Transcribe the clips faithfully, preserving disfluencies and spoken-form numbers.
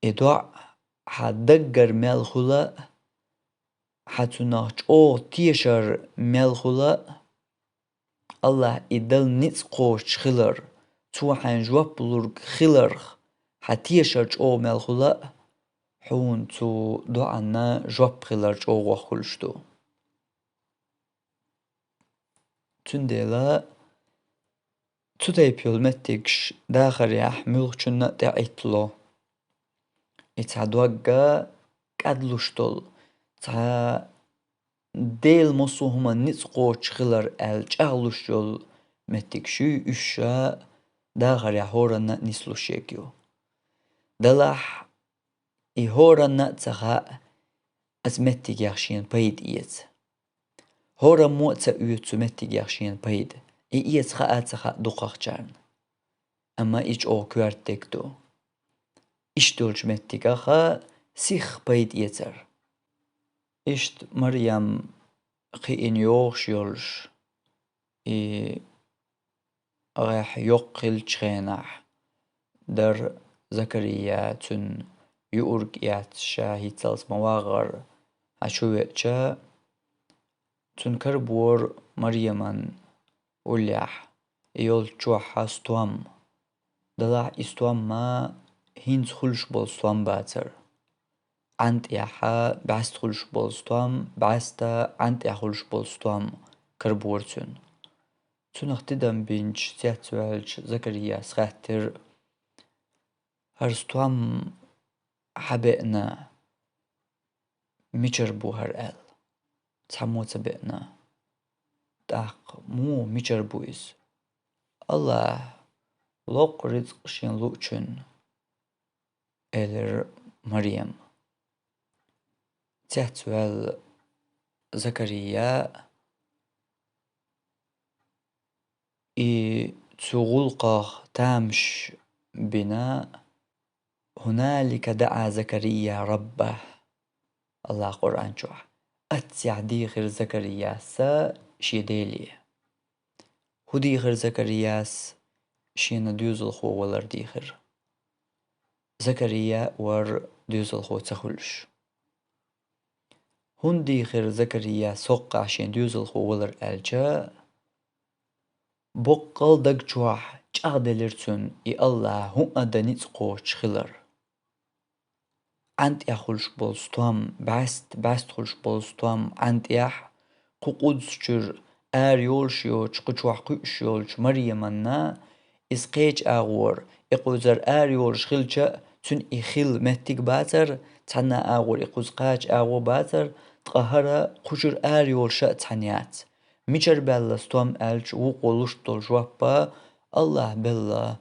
И доӀа хьан даггара мел хуьла а, хьан цунах чӀогӀа тешар мел хуьла а, АллахӀ и дала ницкъ кхочуш хилар, цо хьайна жоп лург хиларх хьан тешар чӀогӀа мел хуьла а, хьуна цу доӀанна жоп хилар чӀогӀа воккха хуьлуш ду. Цундела цу тайпа йолу меттигаш дахарехь муьлххачунна а тӀеӀиттало. И цхьа догга кӀадлуш долу, цхьа Дела массо а хӀуманна ницкъ кхочуш хилар аьлла чӀагӀлуш йолу меттигаш ю, уьш ша дахарехь хӀоранна а нислуш ерг ю. Делахь и хӀоранна а ца хаьа, оцу меттигех шена пайда эца. ХӀораммо а ца оьцу цу меттигех шена пайда. И эца хаа а ца хаьа дукхахчарна. Амма и чӀогӀа коьрта дерг ду. Иштта долчу меттигех сиха пайда эцар. Иштта Марьям кхиъна йогӀуш йолуш, и гӀехь йоккха хиллачу хенахь, дара Закария цуьнан юург эцна, ша хӀинццалц ма-вагӀара, хьан чу веача, цуьнан карабора Марьяман уллехь, и йолччохь стом. Делахь и стом ма хӀинца хуьлуш болу стом бацара. ӀантӀехь бӀаьста хуьлуш болу стом, бӀаьста ӀантӀехь хуьлуш болу стом карабора цуьнан. Цунах тидам бинчу цецваьллачу Закарияс хаьттира: «ХӀара стом хьан беана, мичара бу хӀара?» – аьлла. «Цхьаммо ца беана». «ТӀаккха муха, мичара бу иза?» «АллахӀа локху рицкъ шена луучунна», – элира Марьям. Цецваьлла Закария, и цу гӀуллакхах тамаш бина, «ХӀуналика даӀа Закария раббахӀ», АллахӀа Къуръан чохь: «Аццехь дийхира Закарияс шен Деле». ХӀун дийхира Закарияс? Шена доьзалхо валар дийхира. Закария вара доьзалхо ца хуьлуш. ХӀунда дийхира Закарияс хӀоккхахь шен доьзалхо валар аьлча, боккъал даг чохь чӀагӀделира цуьнан и АллахӀа хӀуъа дан ницкъ кхочуш хилар. ӀантӀехь хуьлуш болу стом бӀаьста, бӀаьста хуьлуш болу стом ӀантӀехь, кху къудсачуьра ара йолуш йоцуш, кху чохь кхуьуш йолчу Марьяманна, иза кхечу агӀора, и кхузара ара йолуш хилча а, цуьнан и хилла меттиг бацара, цхьана агӀора и кхуза кхача агӀо бацара, ткъа хӀара кхучуьра ара йолуш а цхьаьна яц. Мичара баьлла стом аьлча, вукхо луш долу жоп: «АллахӀа белла».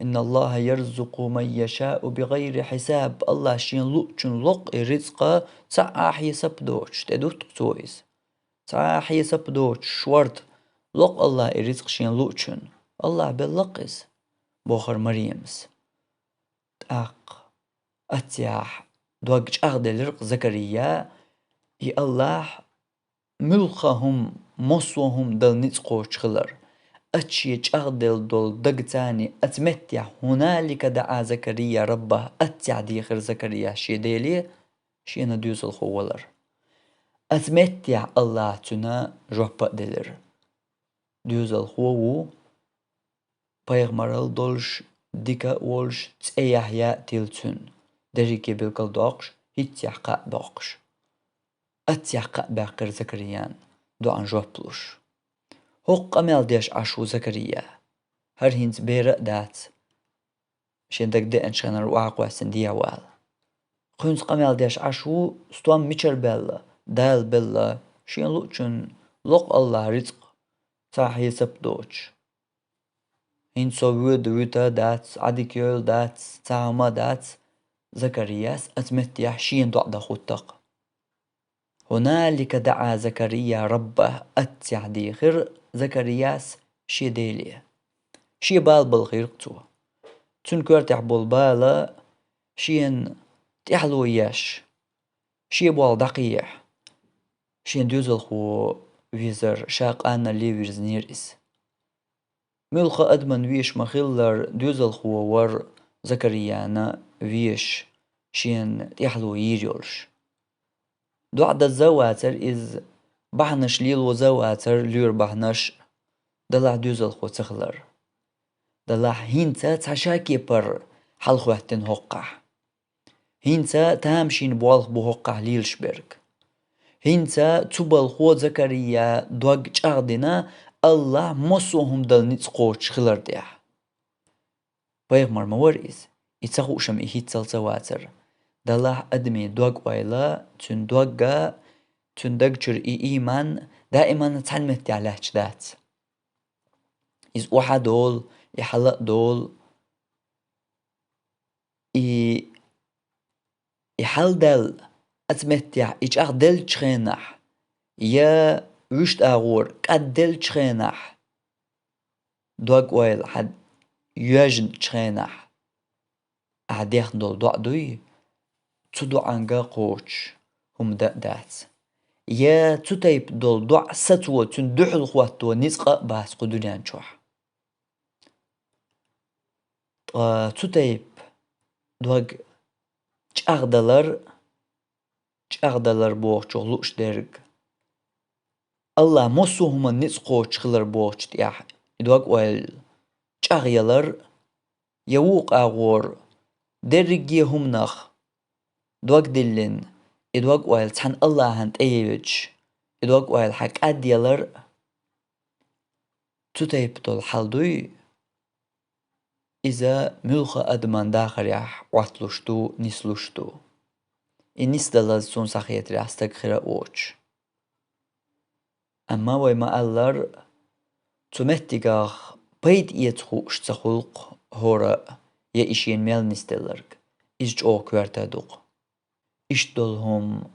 «Инна Аллаха ярзукъу ман яшаъу бигайри хьисаб». АллахӀа шена луучунна локху и рицкъа цхьа а хьесап доцуш, тӀедутту цо иза. Цхьа а хьесап доцуш, шорта локху АллахӀа и рицкъ шена луучунна. АллахӀа белла-кх иза, бохура Марьямас. ТӀаккха аццехь дог чӀагӀделира-кх Закария, и АллахӀа муьлхха хӀума, массо а хӀума дала ницкъ кхочуш хилар. Оцу шен чӀагӀделла долу дагца, оцу меттехь, «ХӀуналика даӀа Закария раббахӀ», оццехь дийхира Закарияс шен Деле, шена доьзалхо валар. Оцу меттехь АллахӀа цуьнан жоп а делира. Доьзалхо ву, пайхамаралла долуш, дика а волуш, цӀе Яхьъя а тилла цуьнан, дерриге билгалдоккхуш, хӀинццехь кхаъ боккхуш. Оццехь кхаъ баьккхира Закариян, доӀан жоп луш. ХӀокху къамел деш Ӏаш ву Закария. ХӀара хӀинца бер а дац, шен дага деанчу хенара охьакхоьссина дехьавала. Кхуьнца къамел деш Ӏаш ву, стом мичара баьлла, Дала белла, шена луучунна локху АллахӀа рицкъ, цхьа хьесап доцуш. ХӀинца со воьду вуьту дац, Ӏадика йойла дац, цхьа хӀума дац, Закарияс оцу меттехь шена доӀа дан хӀутту-кх. «ХӀуналика даӀа Закария раббахӀ», оццехь дийхира Закарияс шен Деле. Шен бала балхийра-кх цо. Цуьнан коьртехь болу бала шена тӀаьхьало еш, шен болх дӀакхехьа, шен доьзалхо везара, ша къаналле вирзинера иза. Муьлхха адаман вешан ма-хиллара, доьзалхо вара Закарияна вешан. шена тӀехьало йийр йолуш. ДоӀа даза а вацара иза, бахьанаш лелоза а вацара, лоьру бахьанаш, делахь доьзалхо ца хилар. Делахь хӀинца цхьа ша кепара хьалахӀоьттина хӀокхахь. ХӀинца тамашийна болх бу хӀокхахь лелаш берг. ХӀинца цу балхо Закария дог чӀагӀдина, АллахӀ массо а хӀума дала ницкъ кхочуш хилар тӀехь. Пайхамар ма вара иза. И ца хууш-м и хӀинццалц а вацара. Делахь адамийн дог-ойла, цуьнан догга, цуьнан даг чуьра и ийман даиман цхьана меттехь лаьтташ дац. Иза охьа а долу, и хьала а долу. И, и хьал даьлла, оцу меттехь и чӀагӀделлачу хенахь, я вуьшта агӀор кӀадделлачу хенахь, дог-ойла хьан йоьжначу хенахь, ахьа дехна долу доӀа дуй, цу доӀанга кхочуш хӀума дан а дац. Я цу тайпа долу доӀа сацо, цуьнан дуьхьал хӀотто ницкъ а бац кху дуьнен чохь. Ткъа цу тайпа дог чӀагӀдалар, чӀагӀдалар бохучух лууш дерг, АллахӀ массо а хӀуманна ницкъ кхочуш хилар бохучу тӀехь и дог-ойла чӀагӀъялар, я вукху агӀор дерриге а хӀуманах дог диллина, и дог-ойла цхьана АллахӀана тӀеевча, и дог-ойла хьан кӀадъялар, цу тайпа долу хьал дуй, иза муьлхха адаман дахарехь Ӏотталуш ду, нислуш ду. И нисдалаза цунна схьахетарехь стаг хир а воцуш. Амма вай ма-аллара, цу меттигах пайда эца хууш ца хуьлу-кх хӀора а, я и шена мел нисделларг, иза чӀогӀа коьрта ду-кх. Иштта долу хӀума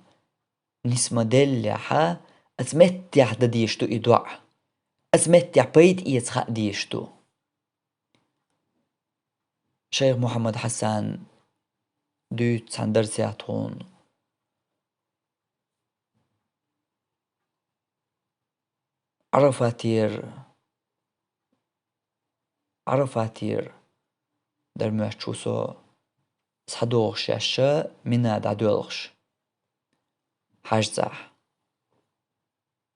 нисма деллехьа, оцу меттехь дан дезаш ду и доӀа. Оцу меттехь пайда эца хаа дезаш ду. Шайх Мухьаммад Хьасан дуьйцу цхьана дарсехь тхуна Ӏарафатера, Ӏарафатера дара моьттуш ву со, схьадогӀуш шаьш Мина дӀадоьлхуш, хьаьжцӀахь.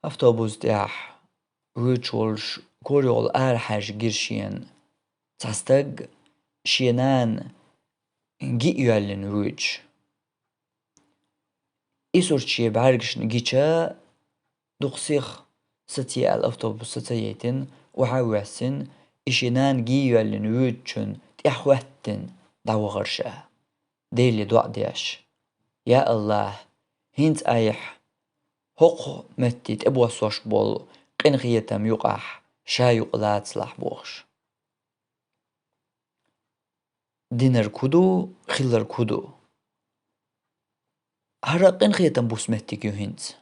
Автобус тӀехь вуьйцуш волуш корайолу арахьаьжна гира шена цхьа стаг, шен нана гиъ йоьллина вуьйцуш. И сурт шен бӀаьргашна гича, дукха сиха саце аьлла автобус саца яйтина, охьа а воьссина, и шен нана гиъ йоьллина вуьйцучун тӀаьхьахӀоьттина дӀавахара ша. Деле доӀа деш: «Я АллахӀ, хӀинца айхьа хӀокху метте тӀебоссош болу къинхетам юкъахь ша юкъа лацалахь», – бохуш. Динарг хӀун ду, хилларг хӀун ду? ХӀара къинхетам буссу меттиг ю хӀинца.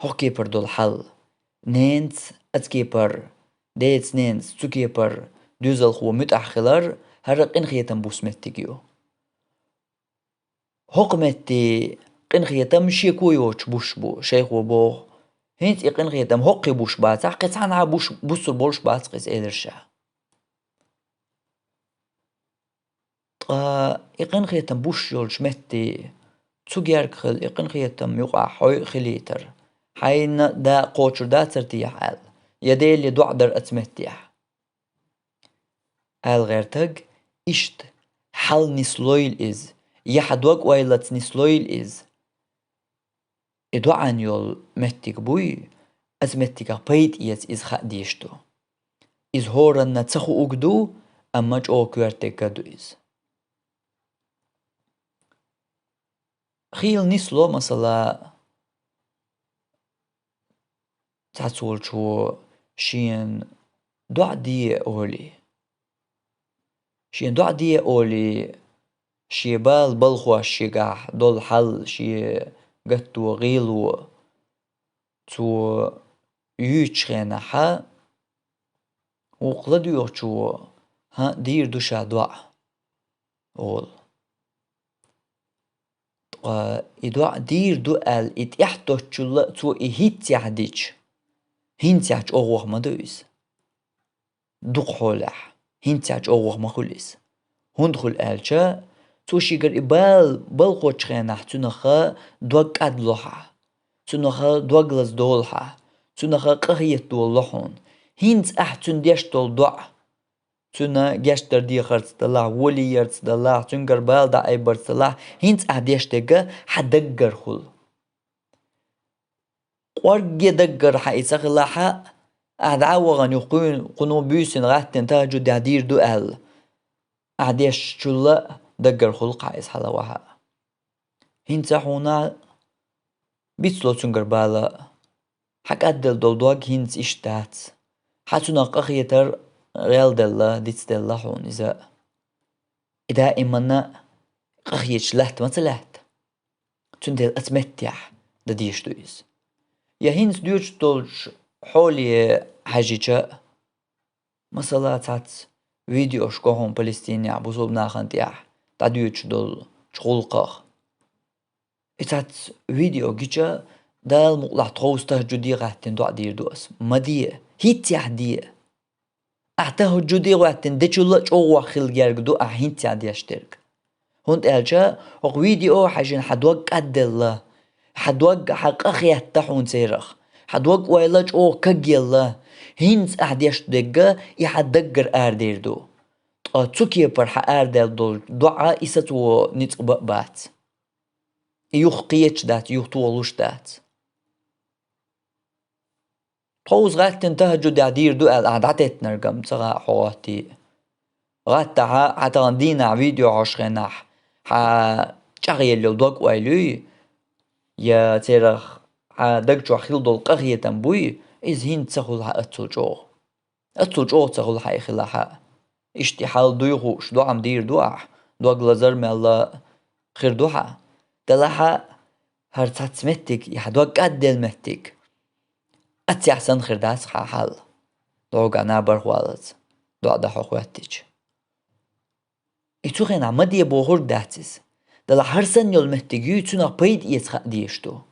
ХӀокху кепара долу хьал. Ненца оцу кепара, деца ненца цу кепара доьзалхо муьтӀахь хилар хӀара къинхетам буссу меттиг ю. ХӀокху метте къинхетам шеко йоцуш буссуш бу, шайхо боху. ХӀинца и къинхетам хӀокхуьнан буссуш бацахь, кхин цхьанхьа буссуш, буссур болуш бац-кх иза, элира ша. Ткъа и къинхетам буссуш йолчу метте цу герга хила, и къинхетам юкъахь хьо а хилийтар, хьайна дакъа кхочур дацара техьа аьлла, я Деле доӀа дара оцу меттехь? Аьлла гӀертарг иштта: хьал нислойла иза, я хьан дог-ойлаца нислойла иза. И доӀан йолу меттиг буй, оцу меттигах пайда эца иза хаа дезаш ду. Иза хӀоранна ца хууг ду, амма чӀогӀа коьртаг а ду иза. Хийла нисло, масала, цхьацволчо шена доӀа де олий. Шена доӀа де олий, шен бала балхош, шегахь долу хьал, шен гатто, гӀело цо юьйцучу хенахьа, вукху ладоьгӀучо: «ХӀаъ, дийр ду ша доӀа», – олу. Ткъа и доӀа дийр ду аьлла, и тӀаьхьатоттучул а цо и хӀинццехь дича, хӀинццехь чӀогӀа ваха ма ду иза. Дукха хьолехь, хӀинццехь чӀогӀа ваха ма хуьлу иза. ХӀунда хуьлу аьлча, Цо шийгара и бала балхочу хенахь цуьнах дог кӀадло хьан, цуьнах дог лазадолу хьан, цуьнах къахетадолу хьуна. ХӀинца ахь цуьнан деш долу доӀа, цуьнан гечдар дехарца делахь, воли ярца делахь, цуьнгара бала дӀаайбарца делахь, хӀинца ахь деш дерг хьан даггара хуьлу. КӀорге даггара хьан и ца хилахь, ахь дӀа а вахана юха кхуьнан, кхуьнан буьйсанна гӀаттина тахӀажудехь дийр ду аьлла, ахь дешчул а даггара хуьлу-кх хьан иза хьалавахь а. ХӀинца хьуна бицло цуьнгара бала, хьан кӀадделла долу дог хӀинца иштта дац. Хьан цунах къахетар гӀелделла, дицделла хьуна иза. И даиманна къахеташ латта ма ца лаьтта. Цундела оцу меттехь дан дезаш ду иза. Я хӀинца доьдуш долчу хьоле хьаьжча, масала, цхьацца видеош го хьуна Палестинехь бусулба нахана тӀехь дӀадоьдуш долчу гӀуллакхах. И цхьацца видео гича, Дала мукъалахь тховса тахӀажуде гӀаттина доӀа дийр ду ас. Ма де, хӀинццехь де. Ахь тахӀажуде гӀоьттина дечул а чӀогӀа хила герга ду ахь хӀинццехь деш дерг. ХӀунда аьлча хӀокху видео хьаьжжина хьан дог кӀадделла, хьан дог, хьан къахетта хьуна церах, хьан дог-ойла чӀогӀа кагъелла, хӀинца ахь деш дерг и хьан даггара арадер ду. Ткъа цу кепара хьан арадаьлла долу доӀа и сацо ницкъ бан а бац. И юха кхеташ дац, юха тохалуш дац. Тховса гӀаттина тахӀажудехь дийр ду аьлла ахь дӀатеттинарг-м ца хаьа хьо гӀоттий. ГӀаттахь, хьан тахана дийнахь видео хьожуш хенахь, хьан чӀагӀъелла йолу дог-ойла юй, я церах хьан даг чохь хилла долу къахетам буй, иза хӀинца ца хуьлу хьан оццул чӀогӀа. Оццул чӀогӀа ца хуьлу хьан и хилахь а. Иштта и хьал дуй хууш, доӀа-м дийр ду ахь, дог лазар мелла хир ду хьан. Делахь а хӀара цхьацца меттиг, и хьан дог кӀадделла меттиг, оццехь санна хир дац хьан хьал, дӀогахь набарх валлалц доӀа дан хьо хӀоьттича. И цу хенахь ма де бохург дац иза. Делахь хӀара санна йолу меттиг юй, цунах пайда эца хаа дезаш ду.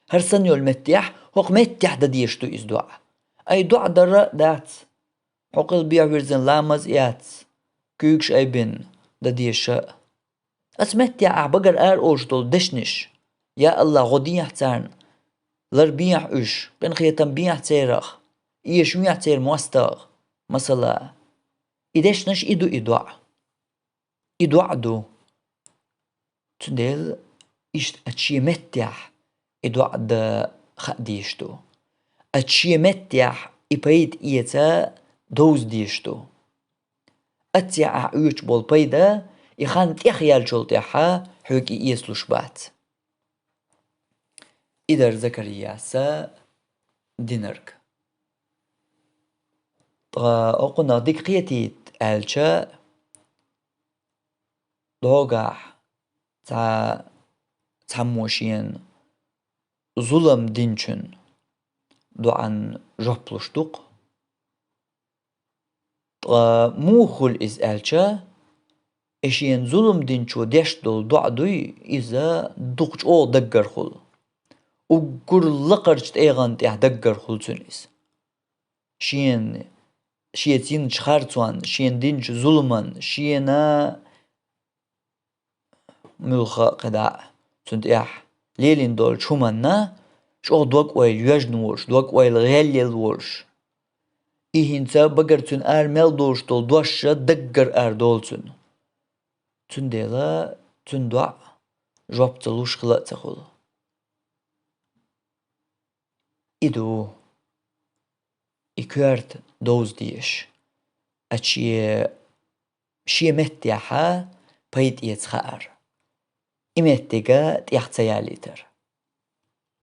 ХӀара санна йолу меттехь, хӀокху меттехь дан дезаш ду иза доӀа. Ай доӀа дара а дац, хьо къилбехьа вирзина ламаз а яц, куьйгаш айбина дан дезаш а. Оцу меттехь ахь багара ара олуш долу дешнаш: «Я АллахӀ, гӀо дехьа царна, лар бехьа уьш, къинхетам бехьа церах, эшавехьа церан мостагӀа», масала. И дешнаш и ду и доӀа. И доӀа ду. Цундела иштта оцу шен меттехь и доӀа дан хаа дезаш ду. Оцу шен меттехь и пайда эца довза дезаш ду. Оццехь ахь оьцуш болу пайда и хан тӀех яьллачул тӀаьхьа хьоьга и эцалуш бац. И дара Закарияса динарг. Ткъа окхунах дика кхетийта аьлча, дӀогахь цхьа, цхьаммо шена зулам динчун доӀан жоп луш ду-кх. Ткъа муха хуьлу иза аьлча, и шена зулам динчо деш долу доӀа дуй, иза дукха чӀогӀа даггара хуьлу. Уггар лакхарчу тӀегӀан тӀехь даггара хуьлу цуьнан иза. Шена, шеца йинчу харцонна, шена динчу зуламан, шена муьлхха а кхидӀа а цунна тӀехь лелийна долчу хӀуманна чӀогӀа дог-ойла йоьжна волуш, дог-ойла гӀелъелла волуш. И хӀинца багара цуьнан ара мел долуш долу дош а даггара арадолу цуьнан. Цундела цуьнан доӀа жоп ца луш хила а ца хуьлу. И ду, и коьрта довза дезаш, а шен, шен меттехьа пайда эца хаар, и меттига тӀех ца ялийтар.